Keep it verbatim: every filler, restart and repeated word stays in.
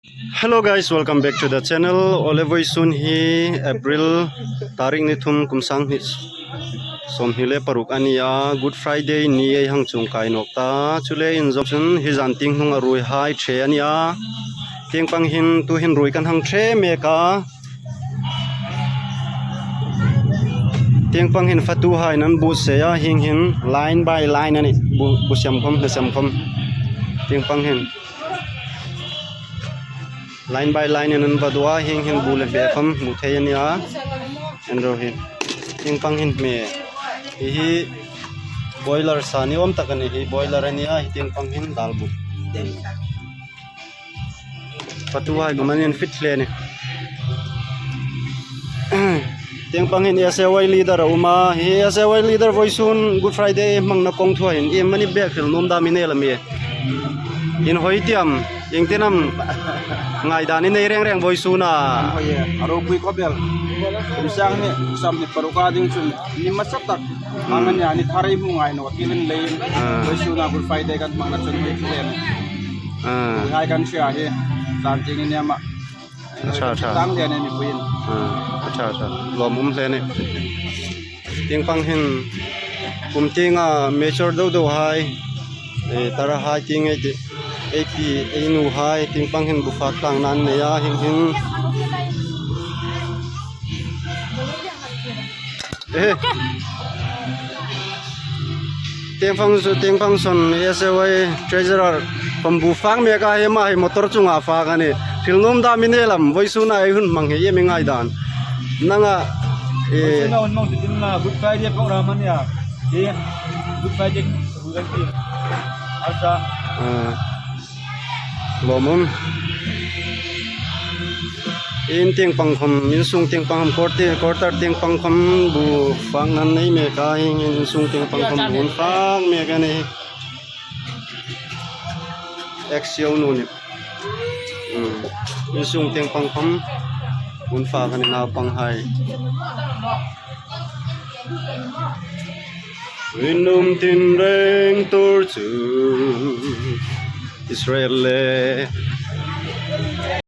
Hello guys, welcome back to the channel. Awle, vawisun hi April tarik ni thum, kum sang hni sawmhni le paruk a ni a, Good Friday ni ei hang chuong kai nawk ta. Chuleiin zawng chun hi zan tieng hnunga ruoihai ṭhe a ni a. Tieng pang hin tuhin ruoi kan hang ṭhe mek a. Tieng pang hin fatuhai'n an bu sei a, hieng hin line by line a nih, bu, bu siam khawm, hla siam khawm. Tieng pang hin line by line in an va duh a, hieng hin bu le hme khawm hmu thei a ni a. En ro hi. Tieng pang hin hme. Hi hi boiler sa ni awm tak a nih, hi boiler a ni a, hi tieng pang hin dal bu. Fatuhai khawm an infit hle a nih. Tieng pang hin S A Y leader a um a, hi S A Y leader vawisun Good Friday hmangna kawng thua hin iemani bek hril nuom dam i nei el am? Inhawi tiam, iengtin am ngaidan i nei reng reng vawisun a? Hoi e, a ropui khawp el. Kum sang hni sawmhni paruk a ding chun ni hmasa tak. Hmm. Hang a nia, ni thar ei hmu ngai naw, thil inleiin. Ah. Vawisun a Good Friday kan hmangna chun hoi thil em. Ah. Hai kan hria hi, zan tieng ni ni am a. A ṭha, a ṭha. Tang hle a nih mipuiin. Ah, a ṭha, a ṭha. Lawmum hle a nih. Tieng pang hin kum tienga mature deu deu hai, eh, tara hai tieng ei tih, ei pi, ei nu hai, tieng pang hin bu fak tlangna an nei a, hieng hin. Eh. Tieng pang chu, tieng pang sawn S A Y treasurer khawm bu fak mek a, hi ama hi motor chunga fak a nih. Hril nuom dam i nei el am, vawisun a ei hun hmang hi iem i ngaidan? Nanga, eh, vawisun a hun hmang chu tin la, Good Friday program a nia. Hi Good Friday, Good Friday. Asa. Ah. Lawmum. In tieng pang khawm, insung tieng pang khawm, quarter, quarter tieng pang khawm bu fakna an nei mek a, hieng hin insung tieng pang khawm bu an fak mek a nih. Ex-U nu ni. Hmm. Insung tieng pang khawm bu an fak a nih, naupanghai. Rinum tin reng tur chu Israel le